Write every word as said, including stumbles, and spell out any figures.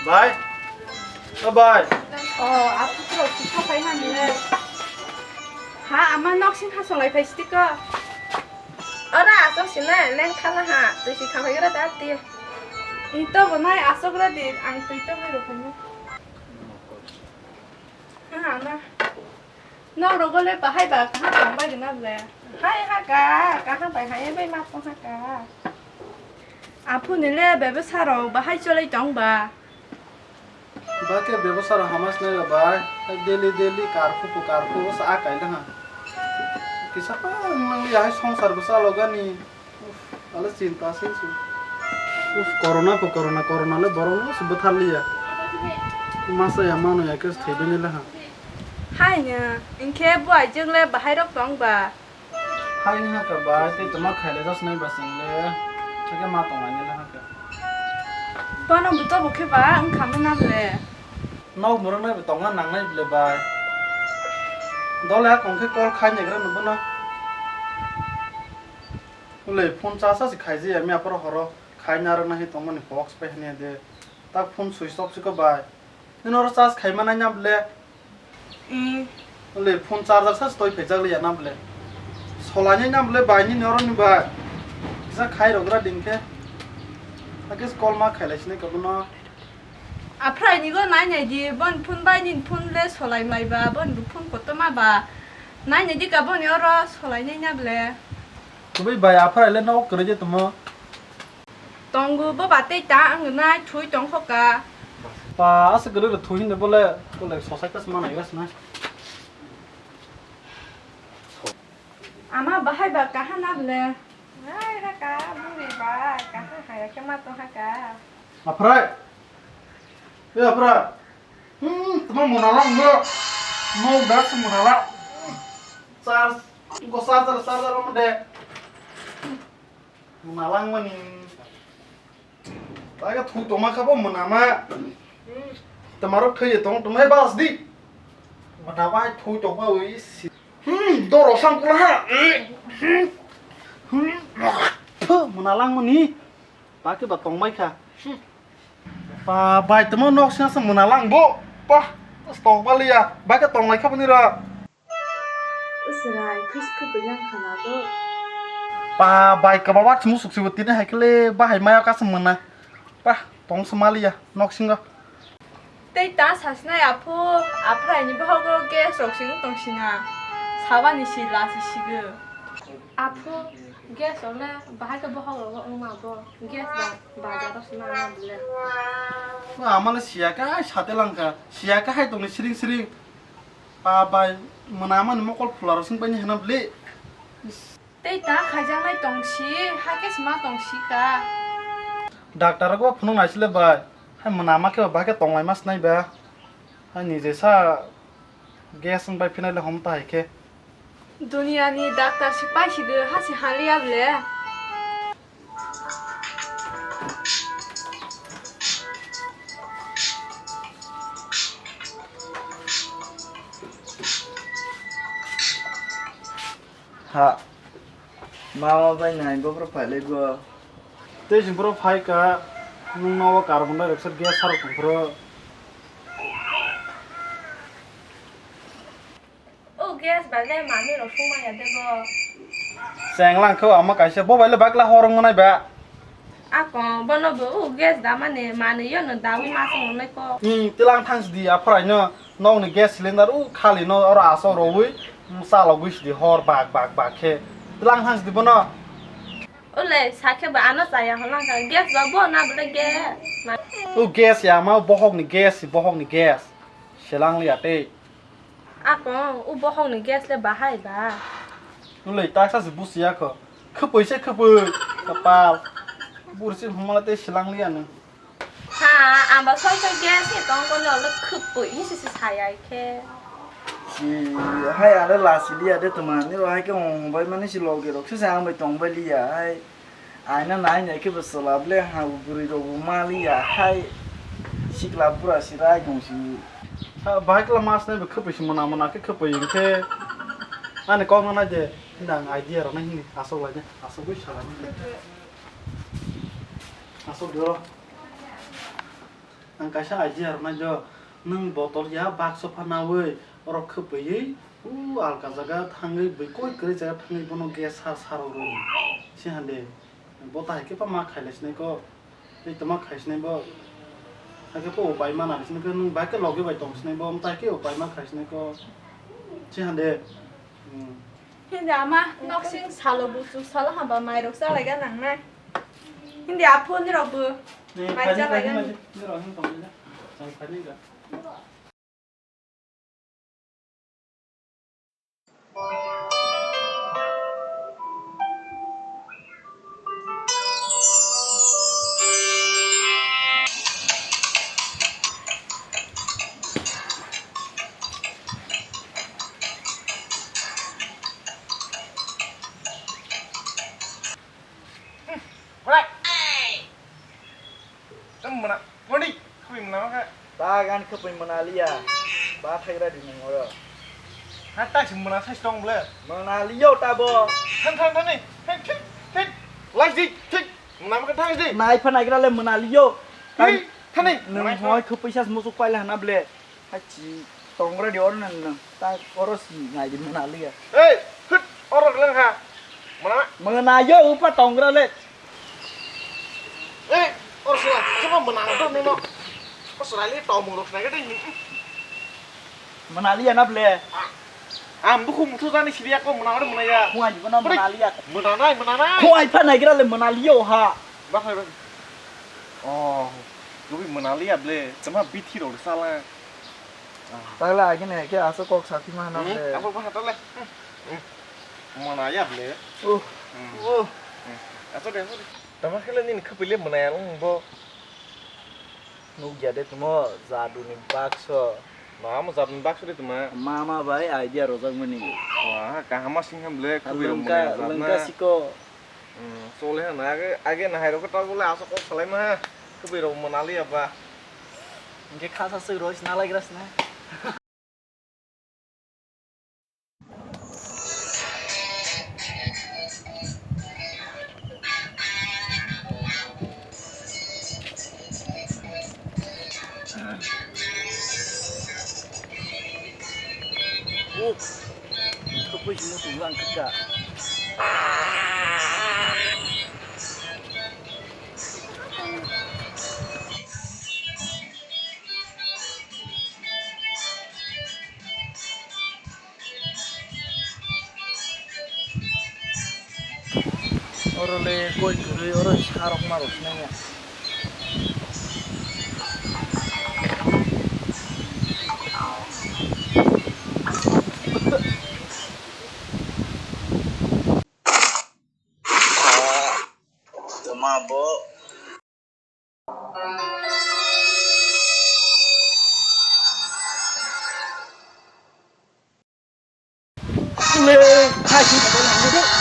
Bai. O bai. Oh, aku tuh sih apa yang nilai? Ha, ama nok sing ha solai phai sih ko. Ora asok sih na, leng khala ha, tu sih khamai gara dati. Itu benar asok gara di, ang tu itu mai rupanya. Ha, na. Nok rogo le bahai ba kaham tong bai rina ble. Hai ha ka, kaham bai hai bai ma tong ha ka. Aphuni le bebesa rok bahai cholai tong ba. Ba khe bebesa rok hama sinai ba bai. Daily daily karphu phu karphu sa akai da ha. Kisa pa nang ya hai songsar bwsa logani. Uf, ale chinta se se. Uf, corona po corona, corona le borok no se bwthar liya. Masa ya mano ya khe thwi bini le ha. Hai no, inkhe bo aijak le bahai rok tong ba? Hai no ha ka ba, tei toma khaile jasnai ba chwng le. Hakhe ma tong ani le ha ka. Bono bo to bo khe ba wngkha mena ble. Nok moro nai bo tong nang nai ble bai. Dole ha kong khe call khai ni gra no bono. Ulei phone charge se khaijaya miya phoro horo khai narwk nai tongmani box pai hwnwi de. Ta phone switch off se ko bai. Nini oro charge khai manai na ble. Ulei phone charger sa stoi phejak liya na ble. Solai nai na ble bai nini oro ni bai. Kisa khai rok gra ding khe. Ta kis call ma khai lai sinai ko bono. Aphrai ni go nai nai di, bon phone bai nin phone le solai mai ba, bon bu phone koto ma ba. Nai nai di ka bon oro solai nai na ble. Kubai bai aphrai le nok kwrwi je tamo. Tongo bo ba tei ta ang nai thui tong kho ka. Pa asa kwrwi le thui hinde bole, bole sosai ta sma nai gas na. Ama bahai ba kaha na ble. Ai ha ka buri ba kaha ha ya khe ma to ha ka. Aphrai. E aphrai. Hmm, tamo mona lang bo. Mo da se mona la. Sar, go sar sar sar sar mo de. Mona lang mani. Taga thu toma kha bo mona ma. Tamaro thoi tong tong hai bas di. Mona bai thu tong ba wi si. Hmm, doro sang kula ha. Hmm. Phu, mona lang mani. Ba khe ba tong bai kha. Hmm. Pa bai tamo nok sina se mona lang bo. Pa, tong ba liya. Ba khe tong lai kha bani ra. Usrai, khis khubui yang khana do. Pa bai kaba ba chmu suk sibo tini hai khle ba hai maya ka se mona. Pa, tong se ma liya nok singo. Tei ta sasnai aphu, aphraini bohogo gas rok sing tong sina. Sabani si la si sigo. Aphu, gas rok le bahai khe bohok rogo wngma bo. Gas ba bazar rok sina ma bile. Ba amale siya ka hai sate langka. Siya ka hai tongni siring siring. Pa bai mona mani mokol phula rok sing bai ni hena bile. Tei ta khaijaknai tong si, hakhe sima tong si ka. Doctor rok bo phunuk nai sile bai. Hai mona ma khe ba khe tong lai ma snai ba. Hai ni je sa gas wng bai phinai le hom ta hai khe. Duniya ni doctor si pai si de ha si hali ya ble. Ha. Mama bai nai bophro phai lai bo. Tei jing bophro phai ka, nung nogo carbon dioxide gas sarok tong phro. O gas bai le manwi rok sung manya de bo. Cheng lang kho ama kaisa bo bai le bakla hor wng nai ba. Ako, bono bo o gas da mani, mani yo no dawi ma song nai ko. Hmm, tilang thang sidi, aphrai no, nok ni gas cylinder o khali no, oro aso rowi, hmm, chalogwi sidi hor bak, bak, bak khe. Tilang thang sidi bono. Ole, sakhe ba ano chaya holang kha, gas ba bo na bole gas. O gas ya ma, bohok ni gas, bohok ni gas. Selang liya tei. Ako, o bohok ni gas le bahai ba. Ulei, taksa se busiya kho. Khupui se khupui. Kapal. Bursi humala tei selang liya nung. Ha, amba soi soi gas ni tong kono le khupui ni sisi sayai khe. Si, hai are lasi liya de tuma. Ni ro hai khe ong bai mani si loge rok se ang bai tong bai liya hai. Aina nai nai khe bo chwla ble ha bwrwi rok bo mali ya hai sikla bura si rai tong si. Ha, bahai kla mas nai bo khapui si mona mona khe khapui hwnkhe. Ani kok no nai de, hindi ang idea rok nai hindi asok lai de, asok bai sala hindi. Asok doro. Ang kaisa idea rok nai do, nwng botol ya bakso phanawi, orok khwpaiwi, u alka jaga thangwi, bui koi kwrwi jaga thangwi bono gas sa sarok rw. Si hande. Bo ta hai khe pa ma khailai sinai ko. Tei toma khai sinai bo. Hai khe po upai ma nai sinai ko, nwng bai khe logi bai tong sinai bo, tai khe upai ma khai sinai ko. Si hande. Hmm. Hindi ama noksing salo buchuk salo hamba mairok chalaiga nangnai. Hindi aphone rok bo. Ni mai phani chalaiga phani ni. Ni rok hin tong ni. Chai phani ga. Right. Tamo mona, moni, khwi mona kha. Ta gan khwi mona liya. Ba thaigra di nang oro. Ha ta si mona sai tong ble. Mona liyo ta bo. Than than than ni. Than thik thik. Lai di thik. Mona ma than di. Nai pha naigra le mona liyo. Hey, than ni. Nung hoi khwi pisa musuk paila hana ble. Hachi tongra di oro nang nang. Ta oro si ngai di mona liya. Hey, hut oro lang ha. Mona. Mona yo upa tongra le. Eh, oro sila, siapa menang tuh nino? Pas rally tau muruk naga deh. Menali ya nable. Am buku mutu tani sili aku menang ada menaya. Kuai juga na menali ya. Menanai, menanai. Kuai pa nagira le menali yo ha. Bah, bah. Oh, lebih menali ya ble. Cuma biti rok salah. Tala agini ke aso kok sati ma na ble. Apa bah tala? Menaya ble. Uh. Uh. Aso deh, aso deh. Tama khe le nini khapui le mwnai ang bo. Nukya de tumo jaduni bakso. Ma mo jaduni bakso de tuma. Mama bai idea rojak mani. Wah, kaham ma sing ham le khapui rok mwnai jat na. Lengka siko. Hmm, chole han age age na hai rok ta bole aso kok salai ma. Khapui rok mwnali aba. Inke khasa sik roi sna lai gras na. Uk, kapui simo tunglang kaka. Oro le koi kwrwi, oro sarok marok sinai ya. Toma bo. Le, hai, hai, hai, hai, hai.